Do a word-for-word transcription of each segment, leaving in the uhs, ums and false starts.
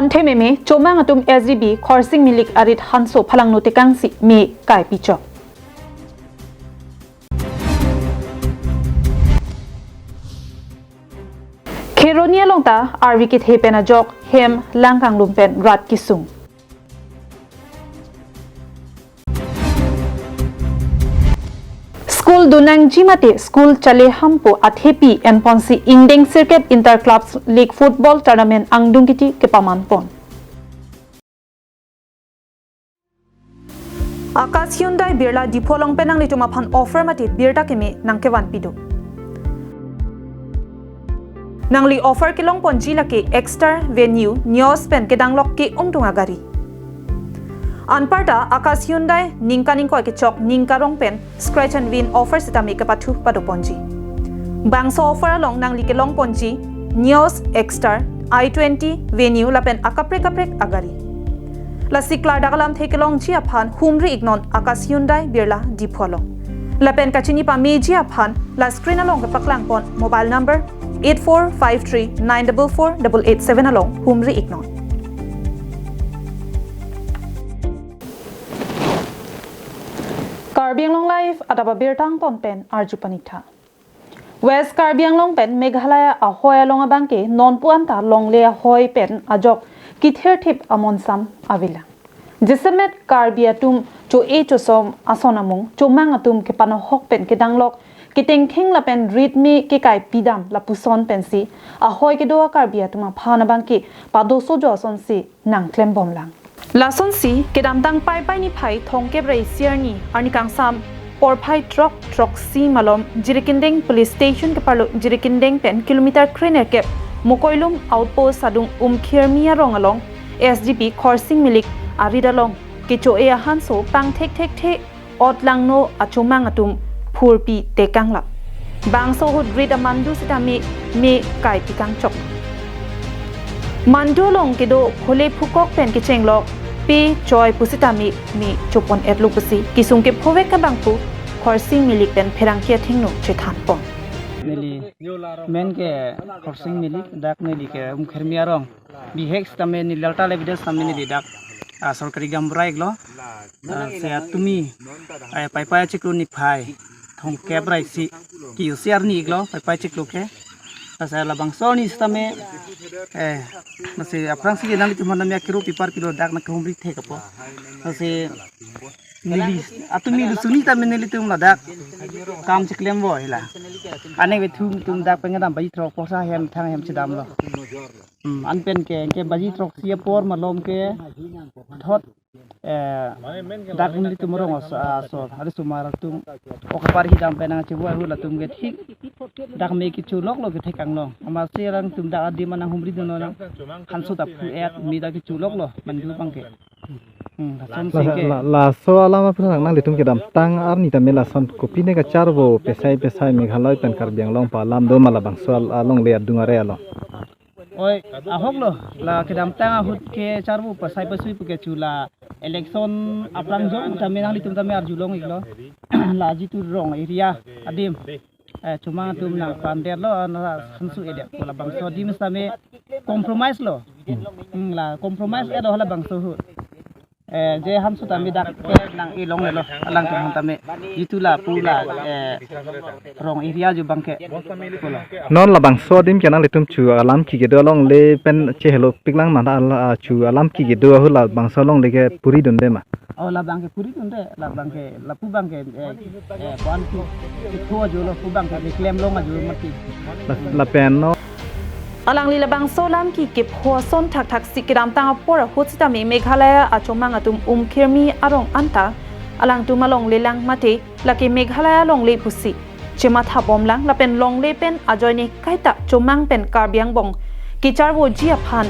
Thememe chomang atum S G B Khorsing Milik arit hanso phalangno tekangsi me kaipichok. Kheroni along ta arvi kethe pen ajok hem lang kanglum pen rat kesung. School dunangji mate school chale hampo athepi enponsi ingdeng circuit inter clubs league football tournament angdung kiti kepaman pon. Akash Hyundai Birla Diphu along pen nanglitum aphan offer mate birta keme nangkevan pido. Nangli offer kelong ponji lake Exter, Venue, Nios pen kedanglok ke-ongdung agari. Anparta Akash Hyundai ningkan ingkoi kechok ningkarong pen scratch and win offer sitame kepathu pado ponji. Bangso offer along nangli kelong ponji Nios, Exter, i twenty, Venue lapen akaprek kaprek agari. Lasi klardak alamthe kelongji aphan humri iknon Akash Hyundai Birla Diphu along. Lapen kachini pameji aphan la screen along kepaklang pon mobile number eight four five three nine double four double eight seven along humri iknon. Karbi Anglong Live adap abirta angton pen arju paniktha. West Karbi Anglong pen Meghalaya ahoi along abangke nonpu anta longle ahoi pen ajok kithirthip amonsam avelang. Jasemet Karbi atum cho-e chosom ason amung chomang atum kepanohok pen kedanglok ketengkheng lapen ritme kekai pidam lapuson pensi ahoi kedo a-Karbi atum aphan abangke padoso jo asonsi nangklembomlang. Lasonsi kedamtang Paipai niphai thomkep ra isi arni, arni kangsam porphai throk throksi malom Jirikindeng Police Station keparlo Jirikindeng pen kilometer krenerkep Mokoilum outpost adung Umkhirmi arong along S G B Khorsing Milik arit along kecho-e ahanso pangthekthekthe otlangno achomang atum phurpi tekanglap. Bangso ahut rit amandu sitame me kaipikangchok. Mandu along kedo khole phukok pen kechenglok pe choi pusitame me chopon-etlo pusi kesung kephovek abangphu Khorsing Milik pen pherangke athengno chethanpon. Neli men ke Khorsing Milik, dak neli ke Umkhirmi arong. Bihek sitame neli alta le bidas sitame neli dak, ah, sorkari gaonbura iklo. Ah, se atumi, eh, Paipai chiklo niphai thomkep ra isi, ke-isi arni iklo Paipai chiklo ke. Lasi labangso arni sitame, eh, lasi aphrangsi nanglitum aphan nami akiro pipar kilo dak nangkehumri thek apot. Lasi neli, atumi lusuni tame nelitum ladak kam cheklempo hela. Anke ilitum dak pengedam baji throk porsa hem thang hem chedamlo. Hmm, anpen ke, ke baji throksi apor malom ke thot, eh, dak nelitum arong aso, aso, hari sumar atum, o kaparhi dam pen nangchevo ahut latum ke thik dak me kecholoklo kethek anglong. Amatsi alangtum dak adim anang humri dunnon, hanso ta phu-et me dak kecholoklo, mandu abangke. Hmm, lasonsi la, ke. La, laso alam aphan nang, nanglitum kedamtang arni tame lason kopine kacharvo pesai pesai Meghalaya pen Karbi Anglong pu alam do ma labangso al-, alongle adung are along? Oi, ahoklo, la kedamtang ahut kecharvo pesai pesui pu kecho la election aphrang jong tame nanglitum tame arjulong iklo. La jitu rong area adim, eh, chomang atum nangpandetlo, na hanso-edet pu labangso adim sitame compromise lo. Hmm, la compromise-et do labangso ahut. Eh, je hanso tame dak ke nang-e longlelo, alangtum aphan tame. Jitu lapu la, eh, rong area jo abangke pulo. Non labangso adim ke nanglitum chu alam ki kedo alongle pen chehelo piklang ma ta al-, ah, chu alam ki kedo ahut labangso alongle ke puri dunde ma? Oh, labangke puri dunde, labangke, lapu abangke, eh, eh, puan ki, kitho ajo lo, pu abangke, keklem long ajo mati. La, lapen non. Alangli labangso alam ki kepho ason thakthaksi kedamtang apor ahut sitame Meghalaya achomang atum Umkhirmi arong anta alangtum alongle lang mate lake Meghalaya longle pusi chemathabomlang lapen longle pen ajoine kaita chomang pen Karbi angbong kecharvoji aphan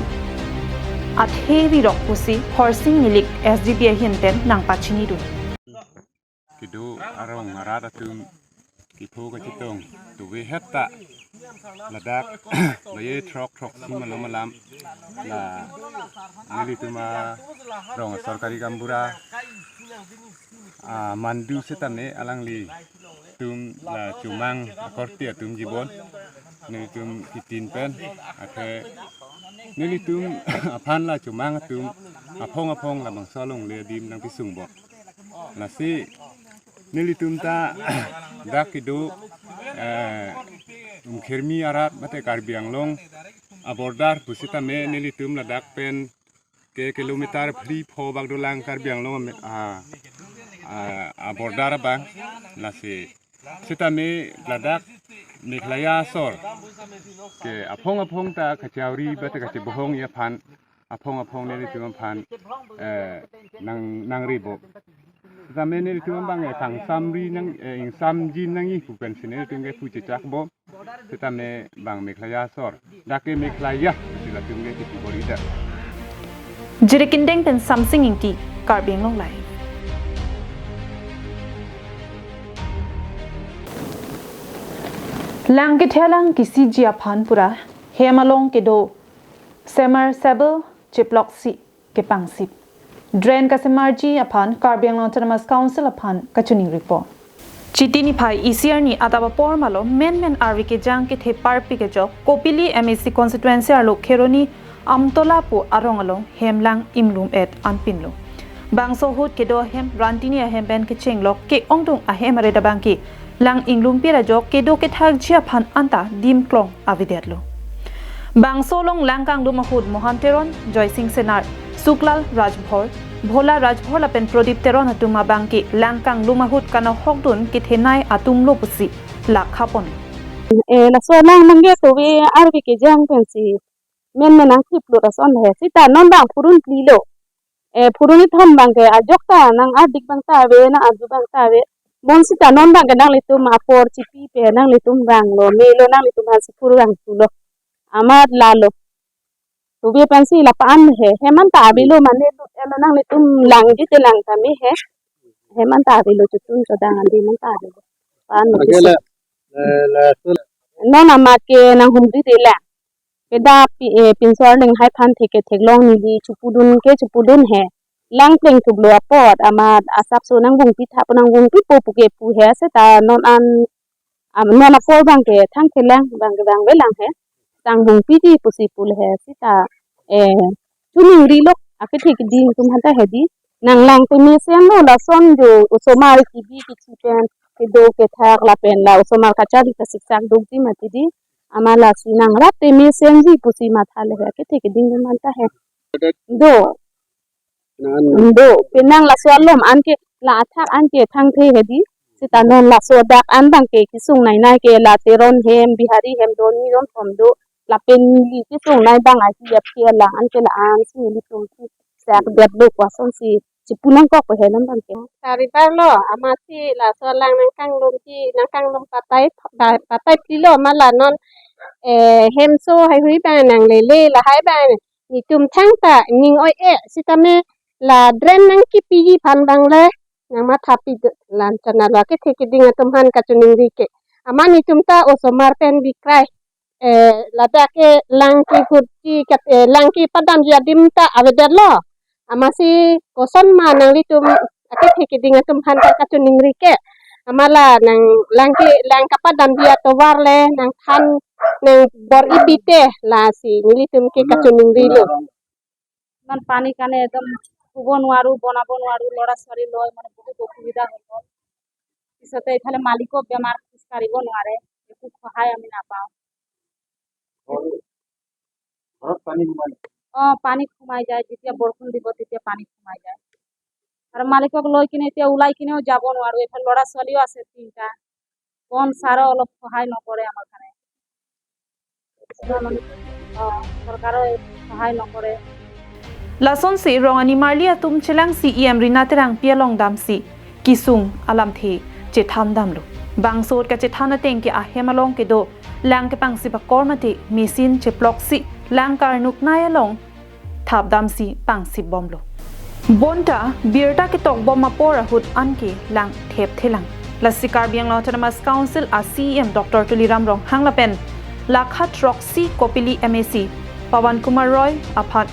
athe rirok pusi Khorsing Milik S G B ahin pen nangpachinidun. Kedo arong arat atum kepho kachetong tuve het ta ladak baji throk throksi malom alam la nelitum arong sorkari gaonbura, ah, mandu sitame alanglitum la chomang akorte atum jibon nelitum kitin pen athe Nelitum aphan la chomang atum aphong aphong labangso alongle adim nangpisung bom. Lasi nelitum ta dak kedo, eh, Umkhermi arat mate Karbi Anglong a-border pusitame nelitum ladak pen ke kilometer phli pho bak dolang Karbi Anglong ame-, a, a, a-border abang. Lasi sitame ladak Meghalaya asor ke aphong aphong ta kachauri bate kachebohong aphan aphong aphong nelitum aphan, eh, nang, nangri bom. Sitame nelitum abang, eh, kangsamri nang, eh, ingsamjin nangji pu pensi nelitum ke pu chechak bom. Sitame bang Meghalaya asor, dak ke Meghalaya, sila tum ke kiti bor-i dak. Jirikindeng pen Samsing Ingti, Karbi Anglong Live. Lang kethelang kisiji aphan pura hem along kedo submersible cheploksi kepangsip. Drain kasemarji aphan Karbi Anglong Autonomous Council aphan kachiningri po. Chiti niphai isi arni adap apor malom menmen arve kejang kethe parpik ajok Kopili M A C constituency arlo Kheroni Amtola pu arong along hem lang inglum-et anpinlo. Bangso ahut kedo ahem rantini ahem pen kechenglok ke-ongdung ahem aret abang ke lang inglumpir ajok kedo kethakji aphan anta dim klong avedetlo. Bangso along lang kanglum ahut Mohan Teron, Joysing Senar, Suklal Rajbhor, Bhola Rajbhor lapen Pradip Teron atum abang ke lang kanglum ahut kanohokdun kethenei atumlo pusi lakha pon. Eh, laso lang nangke tove arve kejang pensi menmen nangthiplo lason he. Sita non bang phurun phlilo. Eh, phurun ithom bang ke ajok ta nang adik bang ta ave, nang aju bang ta ave. Bonsita non bang ke nanglitum apor chipi pe nanglitum bang lo, melo nanglitum hansi phurun bang tulo. Amat lalo. Tove pensi la pan he, hem anta avelo mane lut elo nanglitum langji te lang tame he. Hem anta avelo chotun chodang andi anta avelo. Pan lo. Ake la, la, la, la. Non amat ke nanghumri de lang. Keda pi, eh, pinso arleng hai aphan theke theklong neli chopudun ke chopudun he. Lang plengthuplo apot amat asapso nangvungpi tha pu nangvungpipo pu ke pu he seta non an, am, non apor bang ke thangthelang bang ke bang velang he. Tang vungpiji pusi pule he seta, eh, chiningrilo akethe keding atum aphanta hedi. Nang lang te mesenlo lason jo osomar kibi kichi pen kedo kethak lapen la osomar kachari kasiksak dukji mati di. Amat lasi nang rat te mesenji pusi matha le he akethe keding atum aphanta he. Do. Nan. Do, penang laso alom anke la athak anke thangthe hedi. Sita non laso dak an bang ke kesung nai nai ke la Teron hem, Bihari hem, doni ron thom do. Lapen neli kesung nai bang ahi aphi alang anke la-an si nelitum si sak det do ko asonsi chipu nangkok pe he non bang ke. Saribar lo, amatsi laso lang nangkanglumji, nangkanglum patai, ba-, patai phlilo amat la non, eh, hemso haihui bang nanglele lahai bang. Netum thangta ning oi-e sitame la drain nangkipiji aphan bang le nangmathapi do lan chana lo akethe keding atum aphan kachiningri ke. Amat netum ta osomar pen bikrai, eh, ladak ke lang kehutji kat, eh, lang kepadamji adim ta avedetlo. Amatsi koson ma nanglitum akethe keding atum aphan ta kachiningri ke. Amat la nang lang ke, lang kapadamji atovar le nangthan nangbor-ipi te lasi nelitum ke kachiningri lo. ইমান পানীৰ কাৰণে একদম শুব নোৱাৰো, বনাব নোৱাৰো, ল'ৰা ছোৱালী লৈ মানে বহুত অসুবিধা হৈ গ'ল। পিছতে এইফালে মালিকো বেমাৰ, খোজ কাঢ়িব নোৱাৰে, একো সহায় আমি নাপাওঁ। ঘৰ-, ঘৰত পানী সোমাই? অ, পানী সোমাই যায়, যেতিয়া বৰষুণ দিব তেতিয়া পানী সোমাই যায়। আৰু মালিকক লৈ কিনে এতিয়া ওলাই কিনেও যাব নোৱাৰো, এইফালে ল'ৰা ছোৱালীও আছে তিনিটা। কোন ছাৰে অলপ সহায় নকৰে আমাৰ কাৰণে। অ, চৰকাৰে সহায় নকৰে। Lasonsi rong animarli atum chelang C E M Rina Terangpi along damsi kesung alamthe chethan damlo. Bangso ahut kachethan ateng ke ahem along kedo lang kepangsip akor mate machine cheploksi lang karnuknei along thapdamsi pangsip bomlo. Bonta birta ketok bom apor ahut anke lang thepthelang. Lasi Karbi Anglong Autonomous Council a C E M Doctor Tuliram Ronghang lapen lakha throksi Kopili M A C Pawan Kumar Roy aphan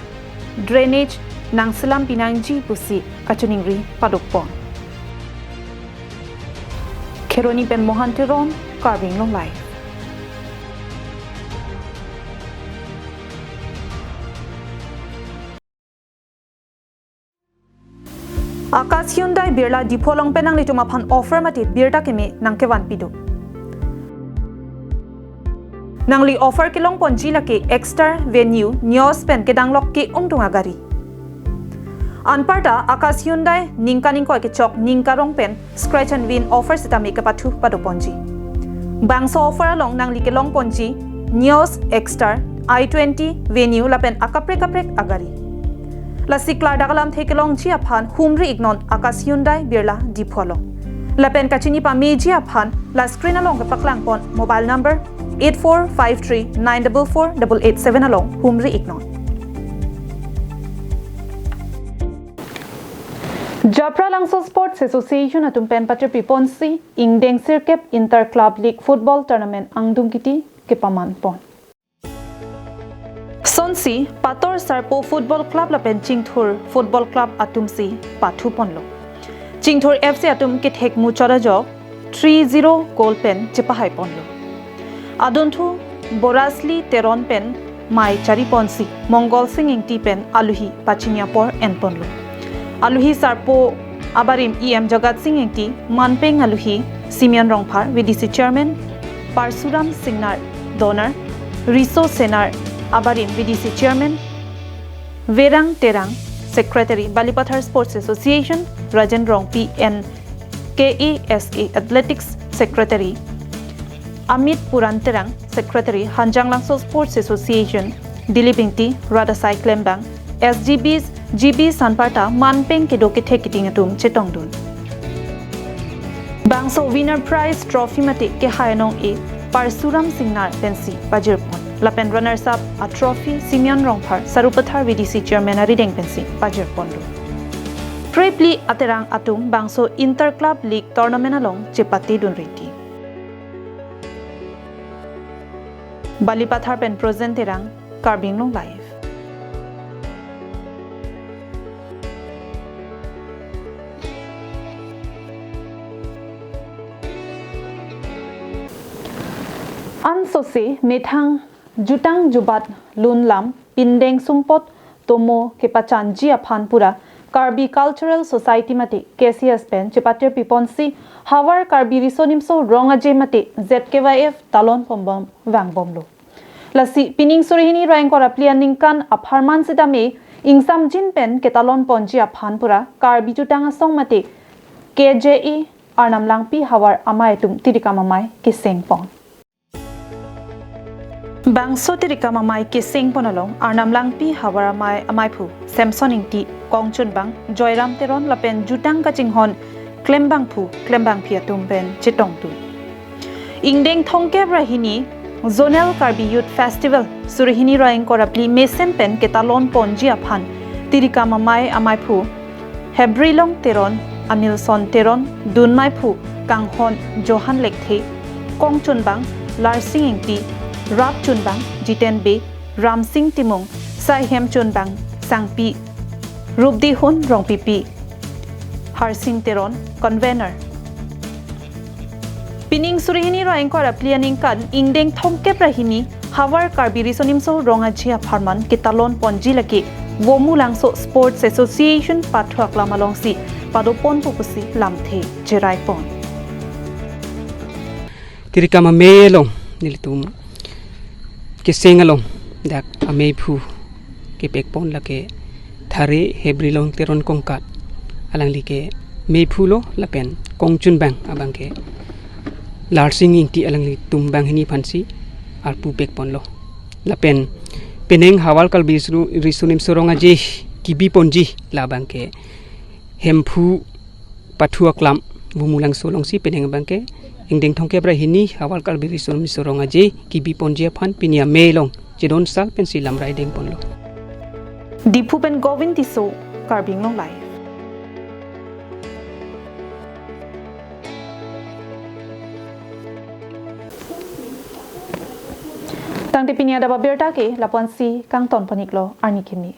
drainage nangselam pinangji pusi kachiningri paduk pon. Kheroni pen Mohan Teron, Karbi Anglong Live. Akash Hyundai Birla Diphu along pen nanglitum aphan offer mate birta keme nangkevan pido. Nangli offer kelong ponji lake Exter, Venue, Nios pen kedanglok ke-ungdung agari. Anparta Akash Hyundai ningkan ingkoi kechok ningkarong pen scratch and win offer sitame kepathu pado ponji. Bangso offer along nangli kelong ponji Nios, Exter, i twenty, Venue lapen akaprek kaprek agari. Lasi klardak alamthe kelongji aphan humri iknon Akash Hyundai Birla Diphu along. Lapen kachini pameji aphan la screen along kepaklang pon mobile number eight four five three nine double four double eight seven along humri iknon. Japralangso Sports Association atum pen patirpi ponsi ingdeng sirkep Inter Club League Football Tournament angdung kiti kepaman pon. Sonsi Pator Sarpo Football Club lapen Chingthur Football Club atumsi pathu ponlo. Chingthur F C atum kethek muchot ajok three zero goal pen chepahai ponlo. Adunthu Borasli Teron pen mei chari ponsi Mongol Sing Ingti pen aluhi pachini apor en ponlo. Aluhi Sarpo abarim E M Jagat Sing Ingti, manpeng aluhi Simeon Rongphar, V D C Chairman, Parsuram Singnar, Donor, Riso Senar abarim V D C Chairman, Verang Terang, Secretary, Balipathar Sports Association, Rajen Rongpi and K A S A Athletics Secretary, Amit Puran Terang, Secretary, Hanjanglangso Sports Association, Dilip Ingti, Radasai Klembang, S G Bs, G Bs anparta manpeng kedo kethek kiting atum chetongdun. Bangso winner prize trophy mate kehai anong-e Parsuram Singnar pensi pajir pon. Lapen runners up a trophy Simeon Rongphar, Sarupathar V D C Chairman arideng pensi pajir ponlo. Prepli aterang atum bangso Inter Club League Tournament along chepatedun riti. Balipathar pen Projen Terang, Karbi Anglong Live. Ansose methang jutang jubat lun lam pindeng sumpot tomo kepachanji aphan pura Karbi Cultural Society mate K C S pen chepatirpi ponsi Havar Karbi Riso Nimso Rong Aje mate Z K Y F talon ponbom vangbomlo. Lasi pining suri hini ra ingkoi ra phli aningkan apharman sitame ingsamjin pen ketalon ponji aphan pura Karbi Jutang Asong mate K J A Arnam Langpi havar amei atum tirikam amei keseng pon. Bangso tirikam amei keseng pon along Arnam Langpi havar amei amaiphu Samson Ingti, Kongchunbang Joyram Teron lapen jutang kachinghon klembangphu klembangphi atum pen chetongdun. Ingdeng thomkep ra hini Zonal Karbi Youth Festival suri hini ra ingkoi ra phli mesen pen ketalon ponji aphan tirikam amei amaiphu Hebrilong Teron, Anilson Teron, dunmeiphu kanghon Johan Lekthe, Kongchunbang Larsing Ingti, Rapchunbang Jiten Bey, Ramsing Timung, Saihem Chunbang Sangpi, Rupdihun Rongpipi, Harsing Teron, convener. Pining suri hini ra ingkoi ra phli aningkan ingdeng thomkep ra hini Havar Karbi Riso Nimso Rong Aje apharman ketalon ponji lake Vomulangso Sports Association pathu aklam alongsi pado ponpo pusi lamthe cherai pon. Tirikam amei along nelitum keseng along dak ameiphu kepek pon lake thare Hebrilong Teron Kongkat, alangli ke meiphu lo, lapen Kongchunbang abang ke Larsing Ingti, alanglitum banghini aphansi arpu pek ponlo. Lapen penang Havar Karbi Riso, Riso Nimso Rong Aje kebi ponji labang ke Hemphu pathu aklam Vomulangso alongsi penang abang ke ingdeng thomkep ra hini Havar Karbi Riso Nimso Rong Aje kebi ponji aphan pini amei along chedon sal pensi lamrai deng ponlo. Diphu pen Govin Tisso, Karbi Anglong Live. Tangte pini adap abirta ke lapu-ansi kangton pon-iklo, arni kimi.